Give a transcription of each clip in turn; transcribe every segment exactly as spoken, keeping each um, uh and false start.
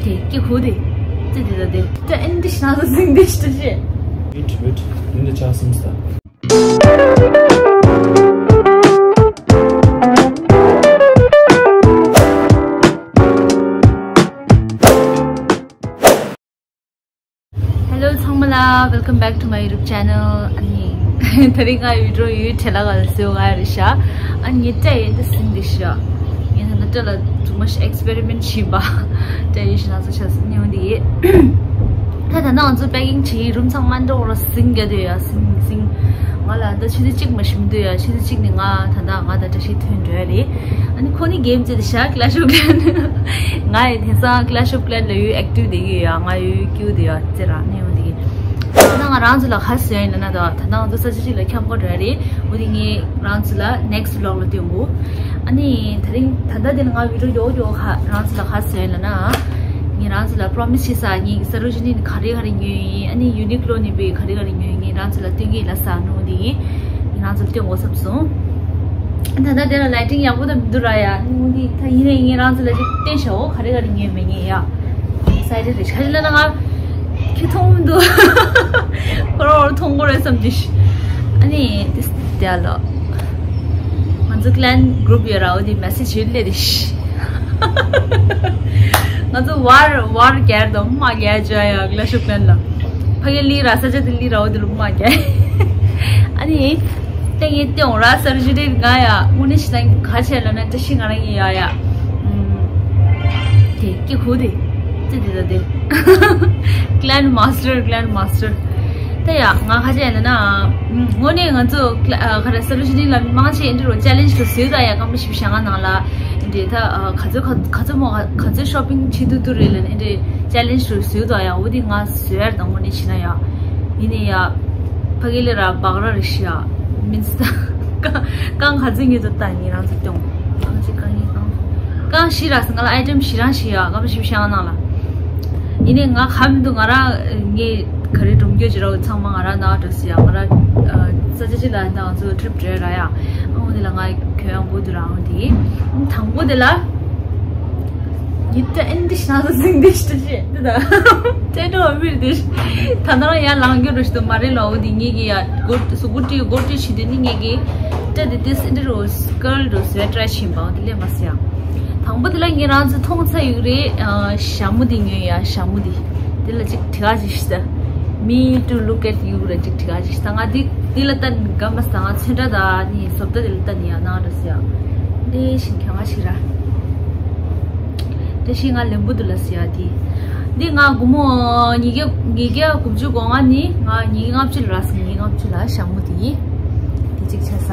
དེ་ཀྱི་ཧུ་དེ། ཙི་དེ་ད་དེ། ད་ཨེན་ཏི་ཤ་ན་ཟིང་དེ་ཤི་ཤི། Wait, wait. ནི་འདི་ཆ་སུམ་ས། Hello ཚང་མ་ལ། Welcome back to my YouTube channel. ཨ་ནི་དེ་རིང་ང་ཡུལ་འགྲོ་ཡུལ་ཁྲེ་ལ་ག་ལ་སེའུ་ང་རེ་ཤ། ཨ་ནི་ཏྲ་ཡེ་འདི་སིན་འདི་ཤ། ངས་ད་ལྟ་ཏྲ་ལ་ཐུ་མ་ཤི་ཨེག་སི་པེ་རི་མེན་ཊི་བྱིན་པ། ཏྲ་ཡེ་ཤི་ན་ཚོ་ཤ་སིན་ནི་འོན་འདི་ཡེ། ད་ད་ནང་ཚོ་པེ་ཀིང་བྱེད་རུམ་ཚང་མ་འགྲོ་ར་སིན་ག་དུ་ཡ་སིན་སིན། ང་ལ་ད་ཆུ་ཚོད་གཅིག་མ་ཤི་མི་འདུག་ཡ། ཆུ་ཚོད་གཅིག་ནི་ང་ད་ད་ང་ད་ཏྲ་ཤི་ཐོན་འགྲོ་ཡ་རེད། ཨ་ནི་ཁོ་ནི་གེམ་ཅི་དེ་ཤ་ཀི་ལེ་ཤི་ཨོབ་ཀི་ལན། ང་ཡི་དེང་སང་ཀི་ལེ་ཤི་ཨོབ་ཀི་ལན་ལ་ཡུལ་ཨེག་ཊིབ་དེ་ཡོད་ཡ། ང་ཡུལ་ཀིའུ་དེ་ཡ་ཙེ་ར་ནི་ཡོང་དེ་གི། ད་ང་རང་ཚོ་ལ་ཁ་སོན་ལ་ན་ད་ད་ང་ཚོ་ས་ཆ་གཅིག་ལ་འཁྱམ་གོ་འདྲ་རེད། འོ་དེ་ངས་རང་ཚོ་ལ་ནེག་སི་བི་ལོག་ལ་སྟོན་གོ། ཨ་ནི་ད་རིང་ད་ལྟ་དེ་ལ་ང་བི་ཌི་ཡོ་ཡོ་ཁ་རང་ཚོ་ལ་ཁ་སོན་ལ་ན། ངས་རང་ཚོ་ལ་པྲོ་མི་སི་བྱེད་ས་ངས་སར་ཝོ་ཇི་ནི་ག་རེ་ག་རེ་ཉོས་ཡིན། ཨ་ནི་ཡུ་ནི་ཀི་ལོ་ནི་བི་ག་རེ་ག་རེ་ཉོས་ཡིན། ངས་རང་ཚོ་ལ་སྟོན་གི་ལ་ས་ནོ་དེ་ཡིན། ང་ཚོ་སྟོན་འོ་སབ་སོང་། ད་ལྟ་དེ་ལ་ལའི་ཊིང་ཡག་པོ་དང་མི་འདུག་ར་ཡ། ནི་འོ་འདི་ད་ཡིན་ནའི་ངས་རང་ཚོ་ལ་ཅིག་བསྟན་ཤོག་ག་རེ་ག་རེ་ཉོས་མེད་ངས་ཡ། ཨེག་སའི་ཊེཌ་རེད། ཤ་ལ་ན་ང་ཁྱི་མཐོང་མི་འདུག་ཁོ་རང་མཐོང་གོ་རེད་བསམ་གྱི་ཤི། ཨ་ནི་དེ་དེ་ལ་ང་ཚོ་ཀི་ལན་གུ་རུབ་ཡོད་ར། འོ་འདི་མེ་སེ་ཇི་ཡོད་ལེ་དེ་ཤི། ང་ཚོ་ཝར་ཝར་རྒྱལ་དང་མ་རྒྱལ་ཅོ་ཡ་ཀི་ལེ་ཤི་ཨོབ་ཀི་ལན་ལ། ཕ་གི་ལི་ར་ས་ཆ་དེ་ལི་ར་འོ་དེ་ལུ་མ་རྒྱལ། ཨ་ནི། ཏེ་ངས་ཏེ་འོང་ར་སར་ཇི་རི་ང་ཡ་དངོས་གནས་ཤི་ན་ག་བྱས་ལ་ན་བཀྲ་ཤིས་ང་རང་ཡིན་ཡ་ཡ། ཨུམ། དེ་ཀི་ཧུ་དེ། ཙི་དེ་ད་དེ། ཀི་ལན་མ་སི་ཊར་ཀི་ལན་མ་སི་ཊར། ཏེ་ཡ་ང་ག་བྱས་ལ་ན། ཨུམ། དངོས་གནས་ང་ཚོ་ཀི་ལ་ཨ་ག་རེ་སར་ཇི་རི་ལ་མང་ཆེ་ཨིན་དྲི་རོ་ཅེ་ལེན་ཇི་རུ་སུས་ད་ཡ་སྐམ་པོ་ཞིབ་བྱ་ང་ནང་ལ། ཨིན་དྲི་ད་ཨ་ག་ཚོད་ག་ག་ཚོད་མོ་ག་ཚོད་ཤོ་པིང་བྱེད་དུ་དུ་རེད་ལ་ཨིན་དྲི་ཅེ་ལེན་ཇི་རུ་སུས་ད་ཡ་འོ་དེ་ང་སུ་ཡར་དང་དངོས་གནས་ཤི་ན་ཡ། ཡིན་ནི་ཡ། ཕ་གི་ལ་ར་བག་ར་རེ་ཤི་ཡ། མིན་སི་ད། རྐང་རྐང་ག་ཚོད་ཉོས་འདུག་ད་ངས་རང་ཚོ་སྟོན། རྐང་གཅིག་རྐང་གཉིས་རྐང་། རྐང་བཞི་ར་སི་ང་ལ་ཨའི་ཊེམ་བཞི་རང་བཞི་ཡ་སྐམ་ཞིབ་བཤད་ང་ནང་ལ། ཡིན་ནི་ང་ག་མི་འདུག་ང་རང་ངས་ག་རེ་སྒྲུང་རྒྱུ་ཅི་ར་ཚང་མ་ང་རང་ནང་འགྲོ་སི་ཡ། ང་རང་ས་ཆ་ཅི་ལ་ང་ཚོ་ཊི་རིབ་འགྲོ་ར་ཡ། ཨང་འོ་དེ་ལ་ང་གྱོན་ཡང་གོ་དུ་རང་དེ། དང་པོ་དེ་ལ། ཡིད་ད་ཨེན་ཏི་ཤ་ན་ཟིང་དེ་ཤི་དེ་ཤི་དེ་ད། ཏྲེ་འགྲོ་བ་མིར་དེ་ཤི། ད་ནང་ཡང་ལང་རྒྱུ་རུ་ཤི་དུ་མ་རེད་ལ་འོ་དེ་ངེད་ཀྱི་ཡ་གོ་སུ་གོ་ཏི་གོ་ཏི་ཤི་དེ་ནི་ངེད་ཀྱི་ཏྲ་དེ་དེ་སི་འདི་རུ་སྐལ་རུ་སུ་ཡ་ཏྲ་ཤིན་པ་འོ་དེ་ལས་མ་སི་ཡ། དང་པོ་དེ་ལ་ངེད་རང་ཚོ་མཐོང་ཚ་ཡུག་རེད། ཞྭ་མོ་དེ་ཉོས་ཡ་ཞྭ་མོ་དེ། དེ་ལ་ཅིག་དྲི་ག་ཅིག་ཤི་ད། Me to look at you ལ་ཅིག་དྲི་ག་ཅིག་ཤི་ད། ང་དེ་དེ་ལ་ལྟ་ནི་ག་མ་སི་ད། ང་ཚོན་ཁྲ་ད་ནི་བཟོ་ལྟ་དེ་ལ་ལྟ་ནི་ཡ་ནང་རུ་སི་ཡ། དེ་ཤིང་ཁྱང་ང་ཤི་ར། དེ་ཤི་ང་ལེན་པོ་དུ་ལ་སི་ཡ་དེ། འདི་ང་སྒོར་མོ་ཉིས་བརྒྱ་ཉིས་བརྒྱ་དགུ་བཅུ་གོ་ལྔ་ནི་ང་ཉིས་བརྒྱ་ལྔ་བཅུ་ལ་རག་སོང་། ཉིས་བརྒྱ་ལྔ་བཅུ་ལ་ཞྭ་མོ་དེ་ཡིན། དེ་གཅིག་ཆ་ས།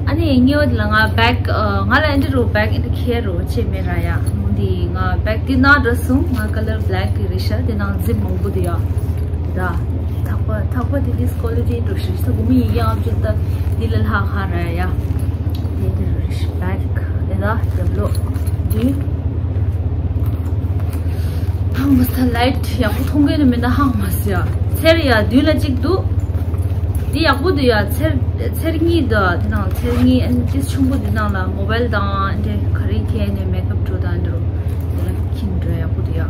ཨ་ནི་ངེད་བ་དེ་ལ་ང་བེག་ང་ལ་ཨེ་འདྲ་རུ་བེག་ཨེ་འདྲ་ཁྱེར་རུ་ཅེས་མེད་ར་ཡ། འདི་ང་བེག་དེ་ནང་འགྲོ་སོང་། ང་ཀ་ལར་བྷེ་ལེག་གི་རེད་ཤག་དེ་ནང་ཛིབ་མང་པོ་དེ་ཡ། ད་ཐག་པ་ཐག་པ་དེ་དེ་ཀོ་ལི་ཊི་འགྲོ་ཤི་ས་སྒོར་མོ་ཉིས་བརྒྱ་ལྔ་བཅུ་ད་འདི་ལ་ལྷག་ཧ་ར་ཡ། དེ་འདྲ་རེད་ཤག་བེག་དེ་ལ་རྒྱབ་ལོགས་དེ། ཧང་མ་སི་ལའིཊ་ཡག་པོ་མཐོང་གི་ནི་མི་འདུག་ཧང་མ་སི་ཡ། ཚེར་ཡ་མདུན་ལ་གཅིག་འདུག་དེ་ཡག་པོ་འདུག་ཡ། ཚེར་ཚེར་གཉིས་འདུག་དེ་ནང་ཚེར་གཉིས་ཨ་ནི་ཏིས་ཆུང་པོ་འདི་ནང་ལ་མོ་བལ་དང་འདྲེ་ག་རེ་ཁྱེར་ནས་མེག་ཨབ་འགྲོ་དང་འགྲོ། དེ་ལ་ཁྱིམ་འགྲོ་ཡག་པོ་འདུག་ཡ།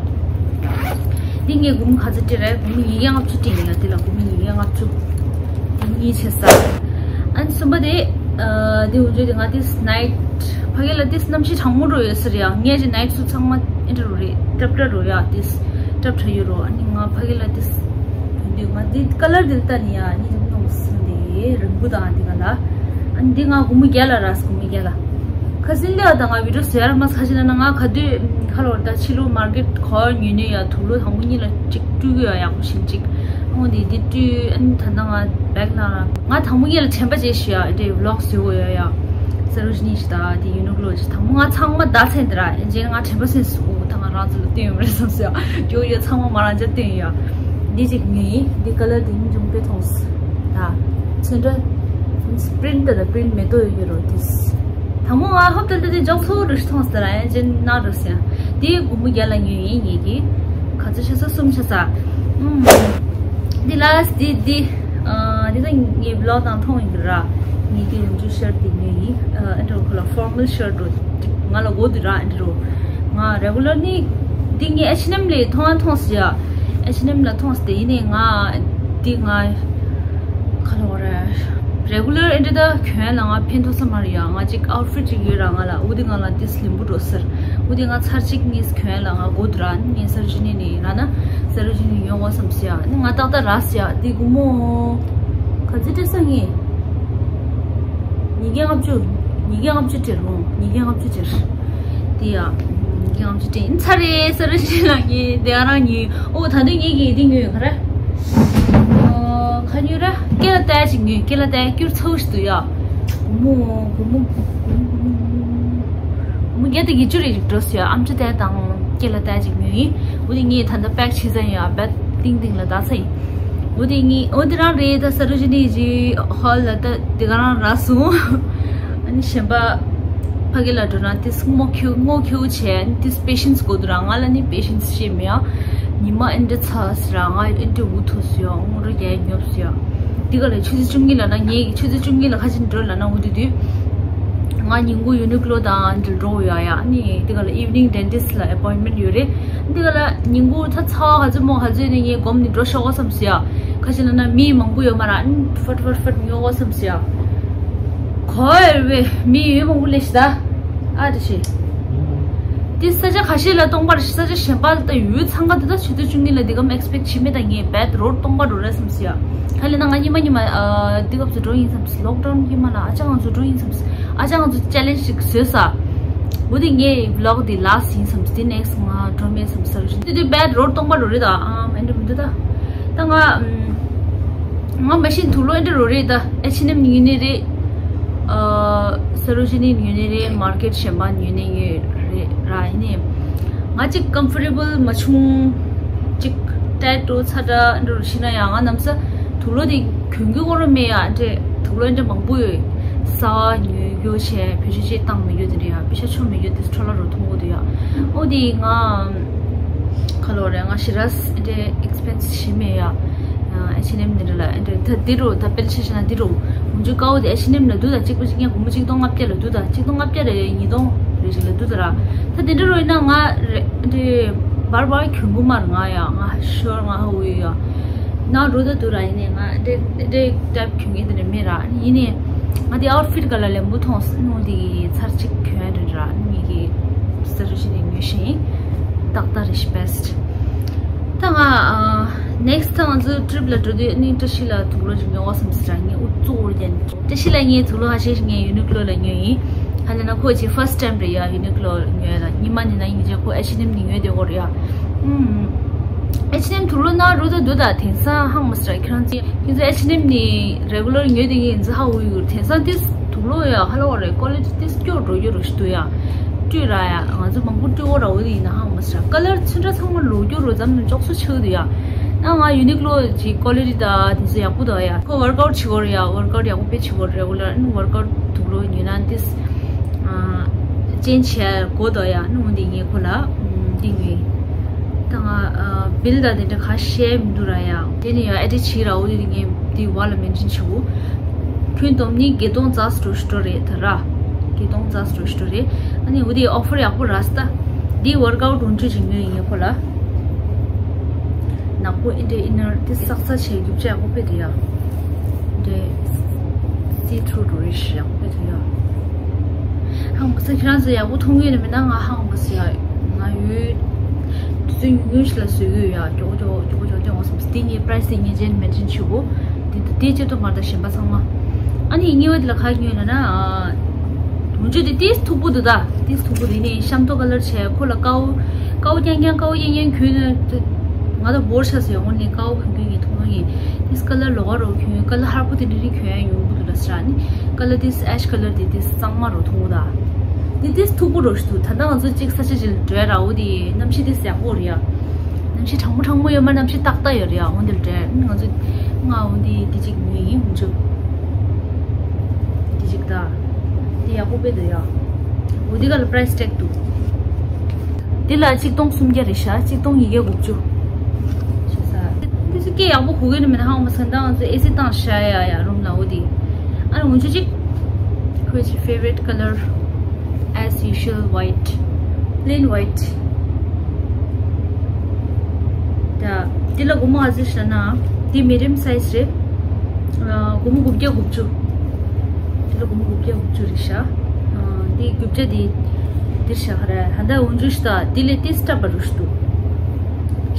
འདི་ངས་སྒོར་མོ་ག་ཚོད་སྤྲད་རེད། སྒོར་མོ་ཉིས་བརྒྱ་ལྔ་བཅུ་སྤྲད་ཡིན་ཡ། དེ་ལ་སྒོར་མོ་ཉིས་བརྒྱ་ལྔ་བཅུ། དེ་གཉིས་བྱས་ས། ཨ་ནི་གསུམ་པ་དེ། ཨ་དེ་འུ་ཚོ་དེ་ང་དེ་སི་ནའིཊ་ཕ་གི་ལ་དེ་སི་གནམ་གཤིས་གྲང་མོ་འགྲོ་ཡོད་ས་རེད་ཡ། ངས་ཅི་ནའིཊ་སུ་ཚང་མ་ཨེ་འདྲ་རུ་རེད། ཏྲབ་ཏྲ་རུ་ཡ་དེ་སི་ཏྲབ་ཏྲ་ཡོད་རུ། ཨ་ནི་ང་ཕ་གི་ལ་དེ་སི་དེ་ང་དེ་ཀ་ལར་དེ་ལ་ལྟ་ནི་ཡ། ཨ་ནི་ཅི་མོ་སི་དེ་རིང་པོ་དང་དེ་ག་ལ། ཨ་ནི་དེ་ང་སྒོར་མོ་བརྒྱ་ལ་རག་སོང་། སྒོར་མོ་བརྒྱ་ལ། ཁ་སང་ལས་དང་ང་བི་ཌི་ཡོ་བཟོ་ཡ་ར་མ་ཁ་ཤས་ན་ང་ག་དུས་ཁ་ལོར་ད་ཕྱི་ལོ་མར་ཀེཊ་གོ་ཉོས་ནས་ཡ་དུག་ལོ་དང་པོ་གཉིས་ལ་གཅིག་སྤྲུལ་གི་ཡ་ཡག་པོ་ཞིག་གཅིག་ཨོ་དེ་དེ་སྤྲུལ། ཨ་ནི་ད་ལྟ་ང་བེག་ནང་ང་དང་པོ་གཉིས་ལ་དྲན་པ་བརྗེད་ཤི་ཡ། དེ་བི་ལོག་བཟོ་གི་ཡོད་ཡ། སར་ཝོ་ཇི་ནི་ཞིག་ད་དེ་ཡུ་ནི་ཀི་ལོ་ཞིག་དང་པོ་ང་ཚང་མ་ད་ཚན་དེ་ར་རྗེས་ང་དྲན་པ་སེམས་སུ་ད་ང་རང་ཚོ་ལ་བསྟན་ཡོད་མ་རེད་བསམ་སོང་ཡ། ཡོ་ཡོ་ཚང་མ་མ་རང་ཅག་བསྟན་ཡོད་ཡ། འདི་གཅིག་ཉོས་ཡིན། འདི་ཀ་ལར་འདི་ཉིན་ཅུང་དཔེ་མཐོང་སི། ད་ཚོན་ཁྲ་པི་རིན་ཊི་ད་པི་རིན་ཊི་མེ་ཏོག་ཡོད་ཀྱི་རོ་དིས། དང་པོ་ང་ཧོབ་ཏེ་ལྟ་དེ་འཇོག་ཚོ་རུ་ཞིག་མཐོང་སི་ད་ར་ཡང་ཅན་ན་རུ་སི་ཡང་། འདི་སྒོར་མོ་བརྒྱ་ལ་ཉོས་ཡིན་ངེད་ཀྱིས། ག་ཚོད་ཆ་ས་གསུམ་ཆ་ས། ཨུམ། འདི་ལ་སི་འདི་འདི། ཨ་འདི་ད་ངའི་བི་ལོག་དང་མཐོང་ཡིན་གྱི་ར། ངེད་ཀྱིས་ཡོང་རྒྱུ་ཤར་འདི་ཉོས་ཡིན། ཨ་འདྲ་བོ་ཁོ་ལ་ཕོར་མལ་ཤར་འགྲོ། ང་ལ་གོ་འདི་ར་འདྲ་བོ། ང་རེ་གུ་ལར་ནི་ འདི་ངས་H&M ལས་མཐོང་བ་མཐོང་སི་ཡ། H&M ལ་མཐོང་སི་དེ་ཡིན་ནས་ང་འདི་ང་ཁ་ལོ་རེ་regular ཨེ་འདྲ་ད་གྱོན་ལ་ང་ཕན་ཐོགས་ས་མ་རེད་ཡ། ང་ཅིག་outfit ཅིག་ཡོད་ར་ང་ལ། འོ་དེ་ང་ལ་ཏིས་ལིམ་བུ་འགྲོ་ཟེར། འོ་དེ་ང་ཚར་གཅིག་གཉིས་གྱོན་ལ་ང་གོ་དུ་ར། ངས་Sarojini ནས་ར་ན་Sarojini ཡོང་བ་བསམ་སི་ཡ། ནི་ང་ཏག་ཏག་ར་སི་ཡ། འདི་གུ་མོ་ག་ཚོད་སྤྲད་ས་ངས། ཉིས་བརྒྱ་ལྔ་བཅུ། ཉིས་བརྒྱ་ལྔ་བཅུ་སྤྲད་རུང་། ཉིས་བརྒྱ་ལྔ་བཅུ་སྤྲད། དེ་ཡ། ཉིས་བརྒྱ་ལྔ་བཅུ་སྤྲད་ཡིན་ཚར་རེད། Sarojini ལགས་ངས་དེ་ག་རང་ཉོས། ཨོ་ད་དུང་ངས་ཀྱིས་དེ་ཉོས་ག་རེ། ཨོ་ག་ཉོས་ར། ཀེ་ལ་ཏའི་ཅིག་ཉོས། ཀེ་ལ་ཏའི་སྐྱུར་ཚ་བོ་ཞིག་འདུག་ཡ། གུ་མོ་གུ་མོ་གུ་མོ་གུ་མོ་གུ་མོ་བརྒྱ་དང་བརྒྱད་ཅུ་རེ་ཅིག་འགྲོ་སི་ཡ། ཨམ་ཅོག་དེ་དང་ཀེ་ལ་ཏའི་ཅིག་ཉོས་ཡིན། འོ་དེ་ངས་ད་ལྟ་པེག་བྱས་ཚར་ཡ། བེད་ཏིང་ཏིང་ལ་བཏགས་ཚར་ཡིན། འོ་དེ་ངས་འོ་དེ་རང་རེད། ད་Sarojini གི་ཧོལ་ལ་ད་དེ་ག་རང་རག་སོང་། ཨ་ནི་གཞན་པ་ཕ་གི་ལ་འགྲོ་ན་ཏིས་སྔོ་ཁེའུ་སྔོ་ཁེའུ་བྱས། ཨ་ནི་ཏིས་patience དགོས་འདུག་ར། ང་ལ་ནི་patience ཤེས་མེད་ཡ། ཉི་མ་ཨེ་འདྲ་ཚ་སི་ར། ང་ཨེ་འདྲ་འུ་ཐུག་སི་ཡ། དངུལ་རོ་རྒྱག་ཉོབ་སི་ཡ། དེ་ག་ལ་ཆུ་ཚོད་བཅུ་གཉིས་ལ་ན། ངས་ཆུ་ཚོད་བཅུ་གཉིས་ལ་ཁ་ཆེ་འགྲོ་ལ་ན། འོ་དེ་དུས་ང་ཉིན་གུང་Uniqlo དང་འདྲ་འགྲོ་ཡ་ཡ། ནི་དེ་ག་ལ་evening dentist ལ་appointment ཡོད་རེད། འདི་ག་ལ་ཉིན་གུང་ད་ཚ་བ་ག་ཚོད་མོ་ག་ཚོད་ནས་ངས་སྒོམ་ནས་འགྲོ་ཤོག་གོ་བསམ་སི་ཡ། ཁ་ཆེ་ལ་ན་མི་མང་པོ་ཡོད་མ་ར། ཨ་ནི་ཕར་ཕར་ཕར་ཉོ་གོ་བསམ་སི་ཡ། གོ་ཡ་རེད་པས། མི་ཡོད་མང་པོ་ལས་ཤི་ད། ཨ་དེ་ཤི། དེ་ས་ཆ་ཁ་ཤས་ལ་སྟོང་པ་རེད་ཤི། ས་ཆ་གཞན་པ་ལ་ད་ཡོད་ཚང་ག་དེ་ད་ཆུ་ཚོད་བཅུ་གཉིས་ལ་འདི་གམ་expect བྱེད་མེད། ད་ངས་བེད་རོ་སྟོང་པ་འགྲོ་རེད་བསམ་སི་ཡ། ཁ་ལས་ན་ང་ཉི་མ་ཉི་མ་ཨ་འདི་སྐབས་སུ་འགྲོ་ཡིན་བསམ་སི། Lockdown གི་མ་ལ་ཨ་ཅག་ང་ཚོ་འགྲོ་ཡིན་བསམ་སི། ཨ་ཅག་ང་ཚོ་challenge ཞིག་བཟོས་ས། འོ་དེ་ངའི་vlog དེ་last ཡིན་བསམ་སི། དེ་next ང་འགྲོ་མེད་བསམ་སི། དེ་དུས་བེད་རོ་སྟོང་པ་འགྲོ་རེད་ད། ཨམ་ཨེ་འདྲ་མི་འདུག་ད། ད་ང་ཨམ་ང་མ་གཞི་དུག་ལོག་ཨེ་འདྲ་རོ་རེད་ད། H&M ཉོས་ནི་རེད། ཨ་Sarojini ཉོས་ནི་རེད། Market གཞན་པ་ཉོས་ནི་ཡོད་རེད་ར། ཡིན་ནའི་ང་ཅིག་comfortable མ་བྱུང་། ཅིག་tight འགྲོ་ཚ་འདྲ་འགྲོ་ཤི་ན་ཡང་ང་ནམ་ས་དུག་ལོག་དེ་གྱོན་གྱི་ཁོ་རང་མེད་ཡ། འདྲེ་དུག་ལོག་འདྲེ་མང་པོ་ཡོད། ས་ཉོས་རྒྱུ་བྱས་བེད་སྤྱོད་བྱེད་སྟངས་མི་རྒྱུ་དེ་འདྲ་ཡ། པེ་ཤ་ཆོ་མི་རྒྱུ་དེ་འཕྲོ་བརླག་རུ་མཐོང་གི་འདུག་ཡ། ཨོ་དེ་ང་ཁ་ལོ་རེད། ང་ཞེ་དྲག་འདྲེ་expensive ཞིག་མེད་ཡ། H&M འདི་འདྲ་ལ་འདྲེ་ད་འདི་རུ་ད་དཔེར་ཆ་བཞག་ན་འདི་རུ་འུ་ཅུ་ཀའོ་དེ་H&M ལ་འདུག་ད། གཅིག་པ་གཅིག་རྐྱང་སྒོར་མོ་གཅིག་སྟོང་ལྔ་བརྒྱ་ལ་འདུག་ད། གཅིག་སྟོང་ལྔ་བརྒྱ་རེད། ཉིས་སྟོང་རེ་ཞིག་ལ་འདུག་ད་ར། ད་དེ་འདྲ་རུ་ཡིན་ན་ང་རེ་འདྲེ་བར་བར་གྱོན་གོ་མ་རེད། ང་ཡ་ང་ཤོར་ང་ཧ་འུ་ཡ། ན་རོ་ད་དུ་ར། ཡིན་ནའི་ང་འདྲེ་འདྲེ་ཊའིབ་གྱོན་མཁན་དེ་འདྲ་མེད་ར། ཡིན་ནའི་ང་དེ་outfit ག་ལ་ལེན་པོ་མཐོང་སྣུ་དེ་གི་ཚར་གཅིག་གྱོན་རེད་ར། ངེད་ཀྱི་Sarojini ནས་ཉོས་ཤིང་ཏག་ཏག་རེད་ཤི་best། ད་ང་next ང་ཚོ་trip ལ་འགྲོ་དུས་ནི་བཀྲ་ཤིས་ལ་དུག་ལོག་ཅིག་ཉོ་བ་བསམ་སི་ར། ངས་ཨུ་ཙུག་ཨུ་རྒྱན། བཀྲ་ཤིས་ལ་ངས་དུག་ལོག་ཧ་ཤེས་ཤིང་ངས་Uniqlo ལ་ཉོས་ཡིན། ཧ་ལས་ན་ཁོ་ཅིག་first time རེད་ཡ། Uniqlo ཉོས་ལ་ཉི་མ་ནི་ན་ཡིན་ཅེ་ཁོ་H&M ནས་ཉོས་དེ་གོ་རེད་ཡ། ཨུམ། H&M དུག་ལོག་ན་རུ་ད་འདུག་ད། དེང་སང་ཧང་མ་སི་ར། ཁྱེད་རང་ཚོ་ཁྱེད་ཚོ་H&M ནས་regular ཉོས་དེ་ངས་འཛི་ཧ་འུ་ཡུར། དེང་སང་དེ་དུག་ལོག་ཡ་ཧ་ལོ་རེད། quality དེ་སྐྱོ་འགྲོ་རྒྱུ་རུ་ཞིག་འདུག་ཡ། སྤྲུལ་ར་ཡ། ང་ཚོ་མང་པོ་སྤྲུལ་འོ་ར་འོ་དེ་ཡིན་ན་ཧང་མ་སི་ར། color ཚོན་ཁྲ་ཚང་མ་ལོག་རྒྱུ་རུ་ཙམ་ནས་ཅོག་སུ་ཆགས་འདུག་ཡ། ད་ང་Uniqlo གི་quality ད་དེ་ཚོ་ཡག་པོ་འདུག་ཡ། ཁོ་workout བྱེད་དགོས་རེད་ཡ། workout ཡག་པོ་དཔེ་བྱེད་དགོས་རེད། regular workout དུག་ལོག་ཉོས་ན་དེ་change བྱས་དགོས་འདུག་ཡ། ནི་འོ་འདི་ངས་ཁོ་ལ་འདི་ངས་ད་ང་bill ད་དེ་འདྲ་ཁ་ཤས་མི་འདུག་ར་ཡ། དེ་ནི་ཡ་edit བྱེད་ར། འོ་འདི་ངས་འདི་བ་ལ་mention བྱེད་དགོས། ཁྱོན་བསྡོམས་ནི་བརྒྱད་སྟོང་རྩ་སུ་འགྲོ་ཞིག་འགྲོ་རེད་ད་ར། བརྒྱད་སྟོང་རྩ་སུ་འགྲོ་ཞིག་འགྲོ་རེད། ཨ་ནི་འོ་འདི་offer ཡག་པོ་ར་སི་ད། འདི་workout འོང་ཆུ་ཅིག་ཉོས་ཡིན་ངས་ཁོ་ལ། ནག་པོ་ཨེ་འདྲའི་inner དེ་སག་ས་ཆེ་རྒྱུ་ཆ་ཡག་པོ་དཔེ་དེ་ཡ། འདྲའི་see through འགྲོ་རེ་ཞིག་ཡག་པོ་དཔེ་དེ་ཡ། ཧང་མ་ས་ཁྱེད་རང་ཚོ་ཡག་པོ་མཐོང་གི་ཡོད་ན་མེད་ན། ང་ཧང་མ་ས་ཡ་ང་ཡོད་དུས་ཚོད་ཉུང་ཉུང་ཞིག་ལ་བཟོས་གི་ཡོད་ཡ། མགྱོགས་མགྱོགས་མགྱོགས་མགྱོགས་སྟེང་ངའི་price དེ་ངས་རྗེས་ནས་mention བྱེད་དགོས། དེ་དེ་ཆེད་དུ་མ་ད་གཞན་པ་ཚང་མ། ཨ་ནི་ངེས་པ་དེ་ལ་ག་ཉོས་ལ་ན། དུང་ཆུ་དེ་ཏིས་མཐུག་པོ་འདུག་ད། ཏིས་མཐུག་པོ་དེ་ནི་ཤམ་ཐོག་color བྱས། ཁོ་ལ་ཀའོ་ཀའོ་རྐྱང་རྐྱང་ཀའོ་རྐྱང་རྐྱང་གྱོན་ནས་ང་ད་བོར་ཤ་ཟེར་འོང་ནས་ཀའོ་གྱོན་གྱོན་གྱོན་མཐོང་ཡིན། ཏིས་color ལོག་རོ་གྱོན། color ཧར་པོ་དེ་འདྲ་རིགས་གྱོན་ཡ་ཡོང་གི་འདུག་ད་ཟེར་ནི། color ཏིས་ash color དེ་ཏིས་གཙང་མ་རོ་མཐོང་གི་ད། དེ་ཏིས་མཐུག་པོ་རོ་ཞིག་འདུག་ད་ལྟ་ང་ཚོ་གཅིག་ས་ཆ་ཅིག་ལ་འགྲོ་ཡ་ར། འོ་དེ་གནམ་གཤིས་ཏིས་ཡག་པོ་རེད་ཡ། གནམ་གཤིས་གྲང་མོ་གྲང་མོ་ཡོད་མ། གནམ་གཤིས་ཏག་ཏག་ཡོད་རེད་ཡ། འོ་དེ་ལ་འགྲོ་ཡ། ང་ཚོ་ང་འོ་དེ་དེ་གཅིག་ཉོས་ཡིན། འོ་ཅོ་དེ་གཅིག་ད། དེ་ཡག་པོ་དཔེ་འདུག་ཡ། འོ་དེ་ག་ལ་price tag འདུག་དེ་ལ་གཅིག་སྟོང་སུམ་བརྒྱ་རེད་ཤག་གཅིག་སྟོང་ཉིས་བརྒྱ་དགུ་བཅུ། ཤེས་ས། དེ་ཚོ་སྐད་ཡག་པོ་གོ་གི་ནི་མེད་ན་ཧང་མ་སང་ད་ང་ཚོ་ཨེ་སི་བཏང་བཞག་ཡ་ཡ་རུམ་ལ། འོ་དེ་ཨ་ནི་འོ་ཅོ་གཅིག་ཁོའི་ཅི་favorite color as usual white, plain white། འདི་ལ་སྒོར་མོ་ག་ཚོད་ཤ་ན། འདི་མི་ཌི་ཡམ་སའི་ཛི་རེད། ཨ། སྒོར་མོ་དགུ་བརྒྱ་དགུ་བཅུ། འདི་ལ་སྒོར་མོ་དགུ་བརྒྱ་དགུ་བཅུ་རེད་ཤག་ཨ། འདི་དགུ་བརྒྱ་འདི་འདིར་ཤག་ག་རེ། ཧན་ད་འུན་ཇུ་ཤ་ད་འདི་ལས་ཏིས་སྟབས་པ་རུ་ཤ་འདུག་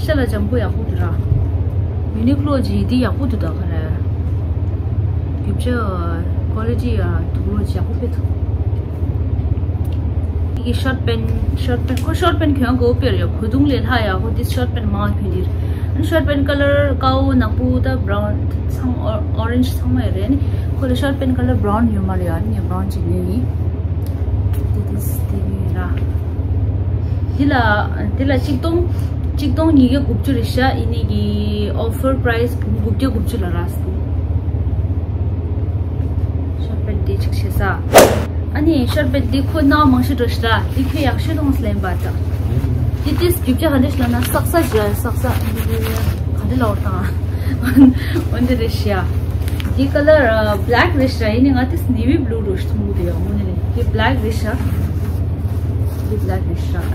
ཤ་ལ་འཇམ་པོ་ཡག་པོ་འདུག་ར། ཡུ་ནི་ཀློ་ཇི་འདི་ཡག་པོ་འདུག་ད་ག་རེ། དགུ་བརྒྱ་ཀོ་ལི་ཊི་ཡ་དུག་ལོ་ཇི་ཡག་པོ་ཕེ་ཐུག་འདི་གི་ཤོར་ཊི་པེན། ཤོར་ཊི་པེན་ཁོ་ཤོར་ཊི་པེན་གྱོན་གོ་པེར་ཡོད། གོས་ཐུང་ལས་ལྷག་ཡག་ཁོ་འདི་ཤོར་ཊི་པེན་མང་གྱོན་འདིར། ཨ་ནི་ཤོར་ཊི་པེན་ཀ་ལར་ཀའོ་ནག་པོ་ད་བྷ་རའུན་ཚང་ཨོ་རེན་ཇི་ཚང་མ་ཡོད་རེད། ཨ་ནི་ཁོ་ལ་ཤོར་ཊི་པེན་ཀ་ལར་བྷ་རའུན་ཡོད་མ་རེད། ཨ་ནི་ངས་བྷ་རའུན་ཅིག་ཉོས་ཡིན། འདི་འདི་འདི་ཉོས་ར། འདི་ལ་འདི་ལ་ཆིག་སྟོང་ཆིག་སྟོང་ཉིས་བརྒྱ་དགུ་བཅུ་རེད་ཤག་ཡིན་ནི་གི་ཨོ་ཕར་པ་རའི་སི་དགུ་བརྒྱ་དགུ་བཅུ་ལ་རག་སོང་། ཤོར་ཊི་པེན་འདི་ཅིག་བྱེད་ས། ཨ་ནི་ཤོར་ཊི་པེན་འདི་ཁོ་ནང་མང་ཤོས་འགྲོ་ཤི་ར། འདི་ཁོ་ཡག་ཤོས་རང་ལེན་པ་ཙང་། འདི་ཏིས་རྒྱུ་ཆ་ག་འདྲ་ཞིག་ལབ་ན་སག་ས་ཇ་སག་ས་འདི་ག་འདྲ་ལབ་དང་། འོན་ཏེ་རེད་ཤག་འདི་ཀ་ལར་བྷ་ལེག་རེད་ཤག་ཡིན་ནི་ང་ཏིས་ནེ་ཝི་བྷུ་ལུ་འགྲོ་ཤི་ཐུང་གི་འདུག་ཡ། དངོས་གནས་ནི་འདི་བྷ་ལེག་རེད་ཤག་འདི་བྷ་ལེག་རེད་ཤག་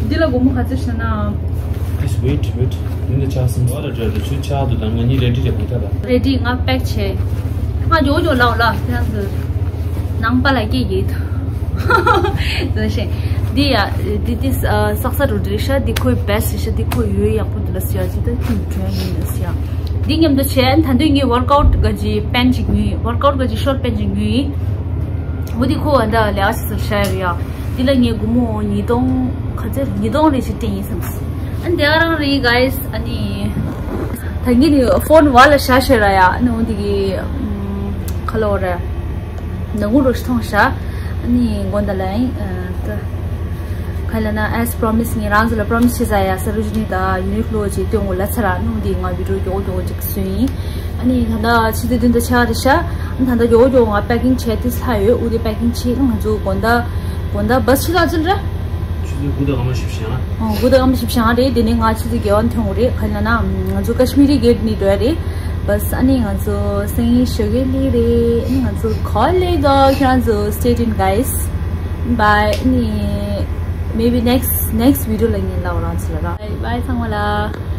འདི་ལ་སྒོར་མོ་ག་ཚོད་ཤ་ན། Just wait, wait. ཡིན་ད་ཆགས་སོང་། ཨོ་ར་ཌར་དེ་ཆུ་ཆགས་འདུག་ད་ང་གཉིས་རེ་ཌི་རེད་མི་ཐ་ད། རེ་ཌི། ང་པེག་བྱས། ང་ཇོ་ཇོ་ལའོ་ལ་ཁྱེད་རང་ཚོ་ནང་པ་ལ་སྐད་ཡིད། འདི་ཡ་འདི་འདི་སག་ས་རུ་འདྲི་ཤ། འདི་ཁོའི་བེ་སི་ཤ། འདི་ཁོ་ཡོད་ཡག་པོ་འདི་ལ་སི་ཡ་ཅི་ད་ཁྱུ་ཌྲེན་ཡིན་ལ་སི་ཡ། འདི་མཉམ་དུ་བྱས་ད་དུང་ངས་ཝར་ཀ་ཨུཊ་ག་ཅི་པེན་ཅིག་ཉོས། ཝར་ཀ་ཨུཊ་ག་ཅི་ཤོར་ཊི་པེན་ཅིག་ཉོས་ཡིན། འོ་འདི་ཁོ་ཨ་ད་ལས་ཨ་སི་སར་ཤ་ཡ་རེད་ཡ། འདི་ལ་ངས་སྒོར་མོ་ཉིས་སྟོང་ག་ཚོད་ཉིས་སྟོང་རེ་ཞིག་སྤྲད་ཡིན་བསམས། ཨ་ནི་དེ་ག་རང་རེད་གཱ་ཡིས། ཨ་ནི་ད་ངས་ནི་ཕོན་བ་ལ་ཤ་ཤེ་ར་ཡ། ཨ་ནི་འོ་འདི་གི་ཁ་ལོ་ར་ནང་ངུ་རོ་ཤི་ཐོང་ཤ། ཨ་ནི་དགོན་ད་ལ་ཡིན་ད། ག་ལ་ན་as promise ངས་རང་ཚོ་ལ་པྲོ་མི་སི་བྱས་ས་ཡ། ས་རུ་ཇི་ནི་ད་ཡུ་ནི་ཀློ་ཅིག་སྟོན་དགོས་ལ་ཚེ་ར་ནུ་འདི་ང་བི་ཌིའོ་མགྱོགས་མགྱོགས་ཅིག་བཟོས་ཡིན། ཨ་ནི་ད་ལྟ་ཕྱི་ཚེས་བདུན་དང་ཕྱེད་ཀ་རེད་ཤག་ཨ་ནི་ད་ལྟ་མགྱོགས་མགྱོགས་ང་པེ་ཀིང་བྱས་ཏེ་ལྷག་ཡོད། འུ་དེ་པེ་ཀིང་བྱས། ང་ཚོ་དགོང་དག་དགོང་དག་བ་སུ་ཆུ་ཚོད་ག་ཚོད་རེད། ཆུ་ཚོད་དགུ་དང་སྐར་མ་བཞི་བཅུ་ཞེ་ལྔ། ཨོ། དགུ་དང་སྐར་མ་བཞི་བཅུ་ཞེ་ལྔ་རེད། དེ་ནས་ང་ཆུ་ཚོད་བརྒྱད་པ་ཐོན་དགོས་རེད། ག་ལ་ན་ང་ཚོ་ཀ་ཤི་མི་རི་གེ་ཊི་ནས་འགྲོ་ཡ་རེད། བས་ཨ་ནི་ང་ཚོ་སང་ཉིན་ཞོགས་ཀས་སླེབས་རེད། ཨ་ནི་ང་ཚོ་ཁོ་ལེ་གོ་ཁྱེད་རང་ཚོ་stay tuned guys. Bye. ཨ་ནི་maybe next next video ལ་ངས་ལབ་རང་ཚོ་ལ་ར། Bye bye ཚང་མ་ལ།